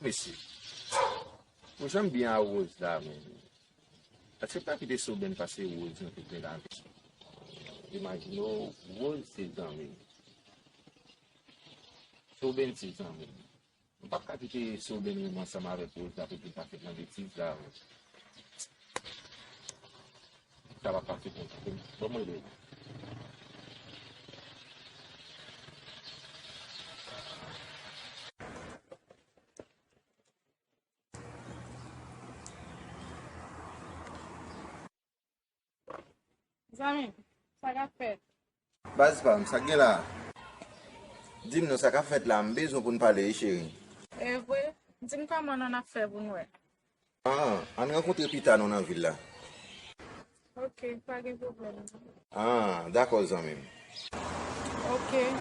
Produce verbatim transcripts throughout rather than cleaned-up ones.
Mesye, ou janm byen a Rose la, men. Èske m ta kite Soben pase Rose nan tout men lavi? Imajine w, Rose se zanmi m. Soben se zanmi m. M p ap ka kite Soben renmen ansanm avèk Rose la pou l vin pase pran betiz la. Sa va pase konsa. Ban mwen rele l. Zanmi m, sa k ap fèt? Baz pa m, sa k gen la? Di m non, sa k ap fèt la, m bezwen pou n pale, wi, cheri. E vre? Di m kòman nou ap fè pou n wè. Ah, ann rankontre pita non nan vil la. Ok, pa gen pwoblèm. Ah, dakò, zanmi m. Ok.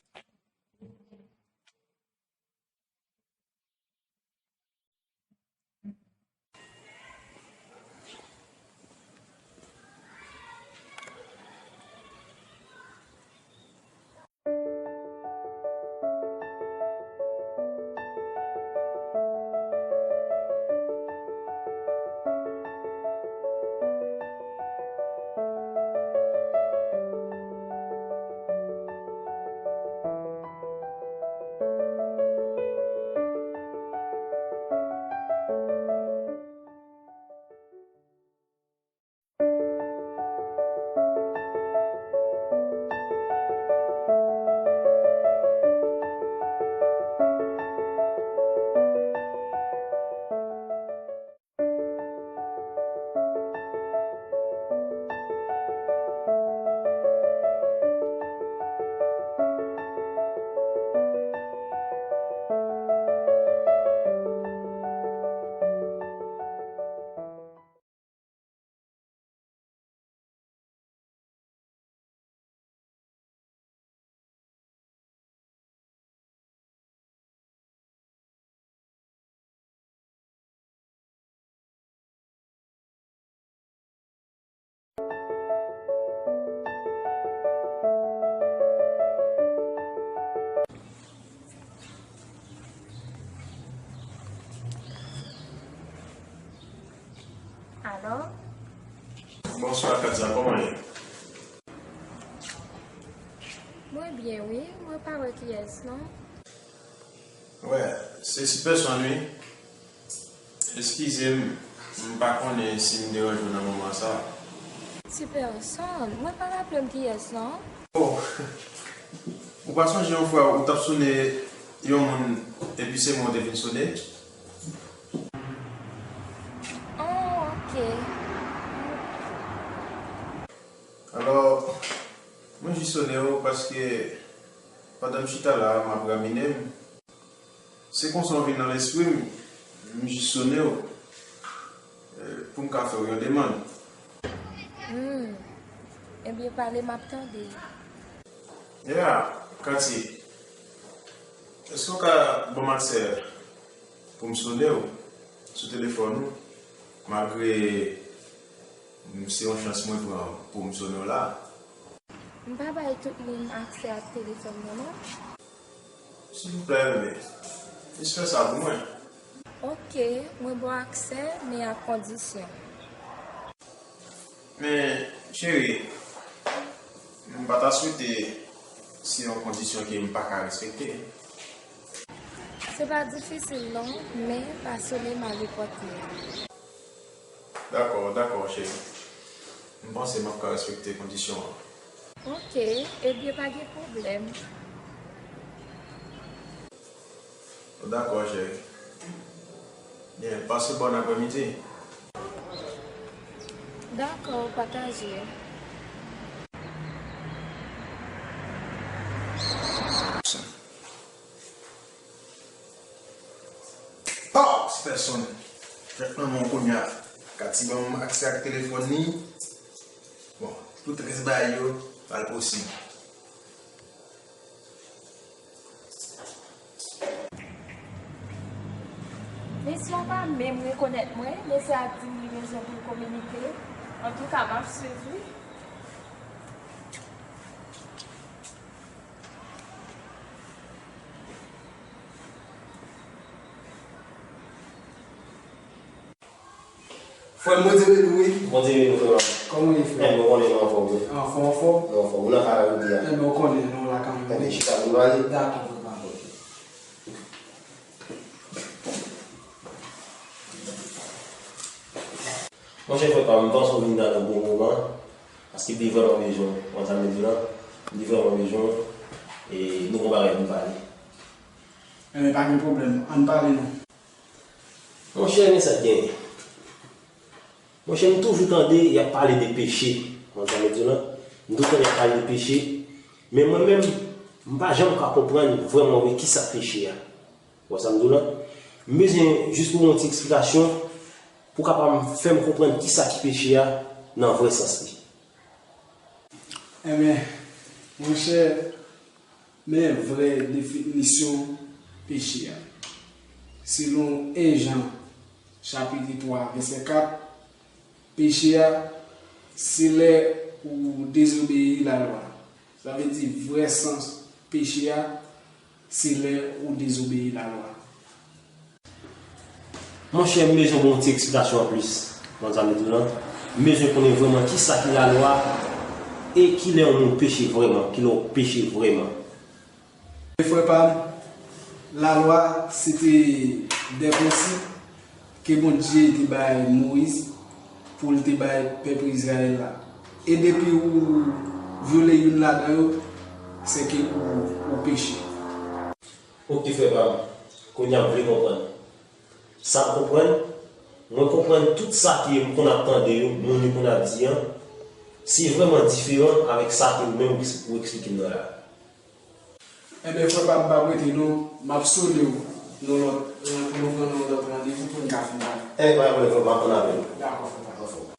Alo? Bonswa, Katia, kòman w ye? Mwen byen, wi. Mwen pa wè kiyès, non. Wè, se Sipèsonn, wi. Eskize m, m pa konnen si m deranje w nan moman sa a. Sipèsonn? Mwen pa raple m kiyès, non. Oh, ou pa sonje yon fwa ou t ap sone yon moun epi se mwen w te vin sone? Oh, ok. Alò, mwen jis sone w paske pandan m chita la a, m ap ramine m. Se konsa w vin nan lespri m, m jis sone w, eh, pou m ka fè w yon demann. Hmm. Ebyen, pale, m ap tande. Yeah, Katie, èske w ka ban m aksè pou m sone w sou telefòn ou, malgre se yon chans mwen pran pou m sone w la? M pa bay tout moun aksè ak telefòn mwen, non. Silvouplè, bebe, jis fè sa pou mwen. Ok, mwen ba w aksè, men ak kondisyon. Men, cheri, m pa ta swete se yon kondisyon ke m pa ka respekte. Se pa difisil, non, men pa sone m a nenpòt lè. Dakò, dakò, cheri. M panse m ap ka respekte kondisyon an. Ok, ebyen, pa gen pwoblèm. Dakò, cheri. Byen, pase bòn aprèmidi. Dakò, pataje. Oh, Sipèsonn. Jèt nan men w kounye a. Katie ban m aksè ak telefòn li. Bon, tout rès bagay yo pral posib. Mesye a pa menm rekonèt mwen, mesye a di m li bezwen pou l kominike. Antouka, m ap swiv, wi. Frè m, Bondye beni w, wi. Bondye beni w, frè m. Kòman w ye, frè? Enben, ou konnen nou anfòm, wi. Anfòm, anfòm? Nou anfòm. Ou nan kay la jodi a? Enben, ou konnen, nou la kanmenm. Enben, chita pou nou pale. Dakò, frè m. Monchè, frè pa m, m panse w vin nan bon moman, paske m te vrèman bezwen w, w konn sa m vle di w la, m te vrèman bezwen w, e nou gon bagay pou n pale. Enben, pa gen pwoblèm, ann pale non. Monchè, men sa k genyen. Monchè, m toujou tande y ap pale de peche, w konn sa m vle di w la, m toujou tande y ap pale de peche, men mwen menm, m pa janm ka konprann vrèman vre kisa k peche a. Wè sa m di w la? M bezwen jis pou w yon ti eksplikasyon pou w kapab fè m konprann kisa ki peche a nan vrè sans li. Enben, monchè, men vrè definisyon peche a. Selon en Jan, chapit twa, vèsè kat, peche a, se lè ou dezobeyi lalwa. Sa vle di, vrè sans peche a, se lè ou dezobeyi lalwa. Monchè, m bezwen bon ti eksplikasyon anplis. Konn sa m di w lan, m bezwen konnen vrèman kisa ki lalwa e kilè yon moun peche vrèman, kilè w peche vrèman. Frè pa m, lalwa se te de prensip ke Bondye te bay Moyiz pou l te bay pèp Izrayèl la. E depi ou vyole youn ladan yo, sèke ou, ou peche. Oke, frè pa m, kounye a m vle konprann. Sa m konprann, mwen konprann tout sa ke m konn ap tande yo, moun yo konn ap di an, se vrèman diferan avèk sa ke ou menm ou eksplike m nan la. Enben, frè pa m, pa prete non, m ap sone w yon lòt, pou nou pran yon lòt randevou pou n ka fin pale. Enben, pa gen pwoblèm, frè, m ap tann apèl ou. Dakò, frè pa m. Anfòm.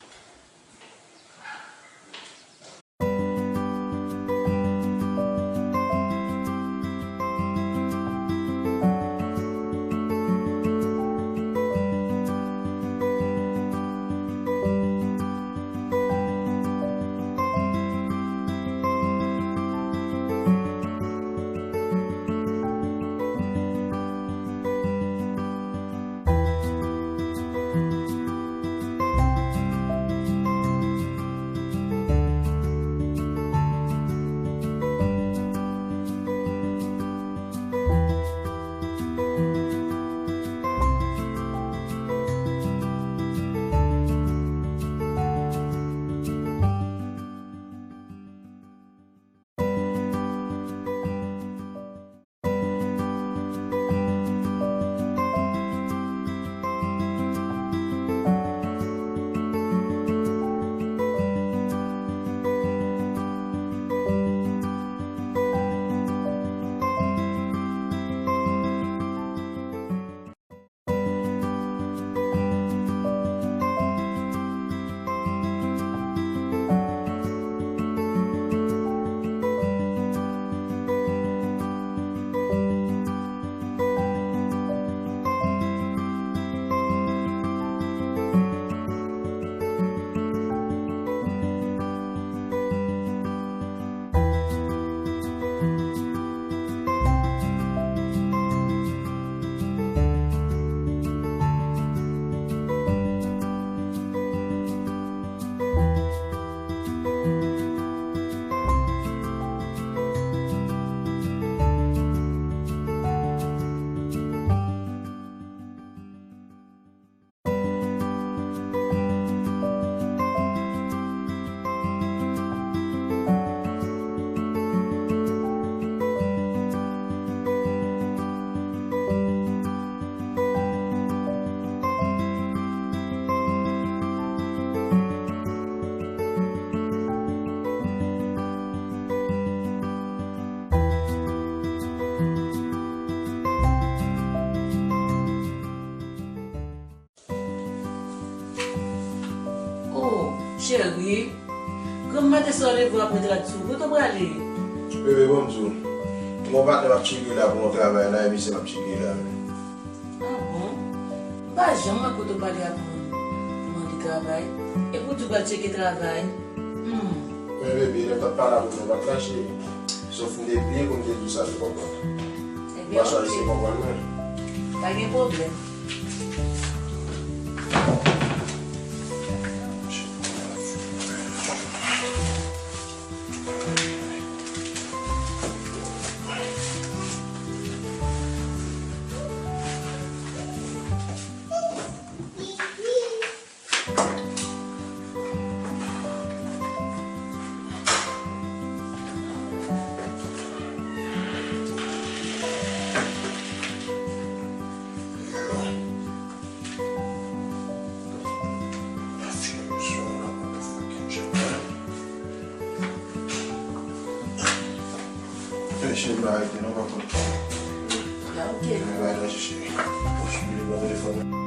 Oh, cheri, granm maten sa w leve w ap met rad sou ou, kote w prale? Bebe, bon m di w, m gon patnè m ap tcheke la pou yon travay la, e misye m ap tcheke la. Ah bon? M pa janm wè kote w pale ak moun pou mande travay. Epi w di w pral tcheke travay. Hmm. Men bebe, lè m t ap pale avè w, m pa t kache. Sòf m te bliye pou m te di w sa, se konprann. Ebyen, oke. M pa chwazi se konprann mwen. Pa gen pwoblèm. Cheri, m pa rete non, pa kont. Ya, ok. Mwen pa rete, cheri. Oubli pran telefòn.